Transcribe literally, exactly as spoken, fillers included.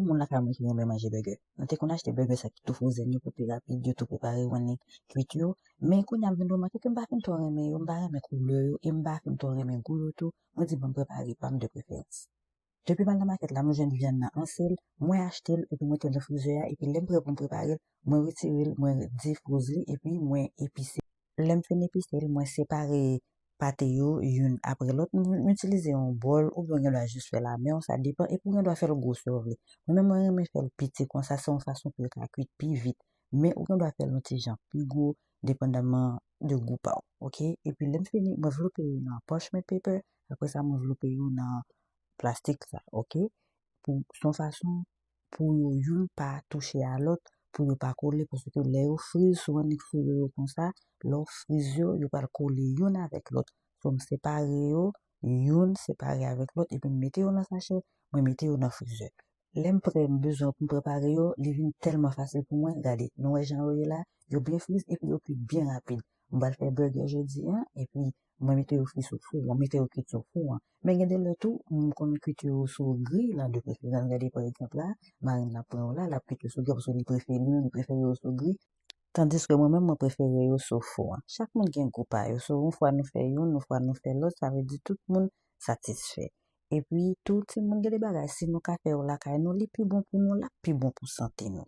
Moun lakay mwen ki renmen manje bègè. Nou te konn achte bègè sa ki tou frozen yo pou pi rapid, yo tou prepare, ou konn li kwit yo. Men kounye a m vin remake ke m pa fin twò renmen yo, m pa renmen koulè yo, e m pa fin twò renmen gou yo tou. Mwen di, "Ban m prepare pa m de preferans." Depi m al nan makèt la, m jwenn vyann nan an sèl, mwen achte l, epi mwen mete l nan frizè a, epi lè m prè pou m prepare l, mwen retire l, mwen defroze li, epi mwen epise. Lè m fin epise l, mwen separe pate yo youn apre lòt. M, m itilize yon bòl, oubyen w gen dwa jis fè lamen w, sa depann, epi w gen dwa fè l gwosè w vle. Mwen menm, mwen renmen fè l piti konsa, se yon fason pou yo ka kwit pi vit. Men ou gen dwa fè l yon ti jan pi gwo, depandaman de gou pa w, oke? Epi lè m fini, mwen vlope yo nan parchment paper, apre sa, mwen vlope yo nan plastik sa, oke? Pou, se yon fason pou yo youn pa touche a lòt, pou yo pa kole, paske lè yo friz, sou annik friz yo konsa, lè w friz yo, yo pral kole youn avèk lòt. So, m separe yo, youn separe avèk lòt, epi m mete yo nan sachè, mwen mete yo nan frizè. Lè m prè, m bezwen pou m prepare yo, li vin tèlman fasil pou mwen. Gade, nou wè jan yo ye la, yo byen friz, epi yo kwit byen rapid. M pral fè bègè jodi a, epi mwen mete yo fri sou fou, mwen mete yo kwit sou fou an. Men gen de lè tou, m konn kwit yo sou gri la, de preferans. Gade, pa egzanp la, marenn nan pran yo la, l ap kwit yo sou gri, paske li prefere, li menm, li prefere yo sou gri. Tandiske mwen menm, mwen prefere yo sou fou an. Chak moun gen gou pa yo. So, yon fwa nou fè youn, yon fwa nou fè lòt, sa vle di tout moun satisfè. Epi, tou, timoun, gen de bagay, si nou ka fè yo lakay nou, li pi bon pou nou, l ap pi bon pou sante nou.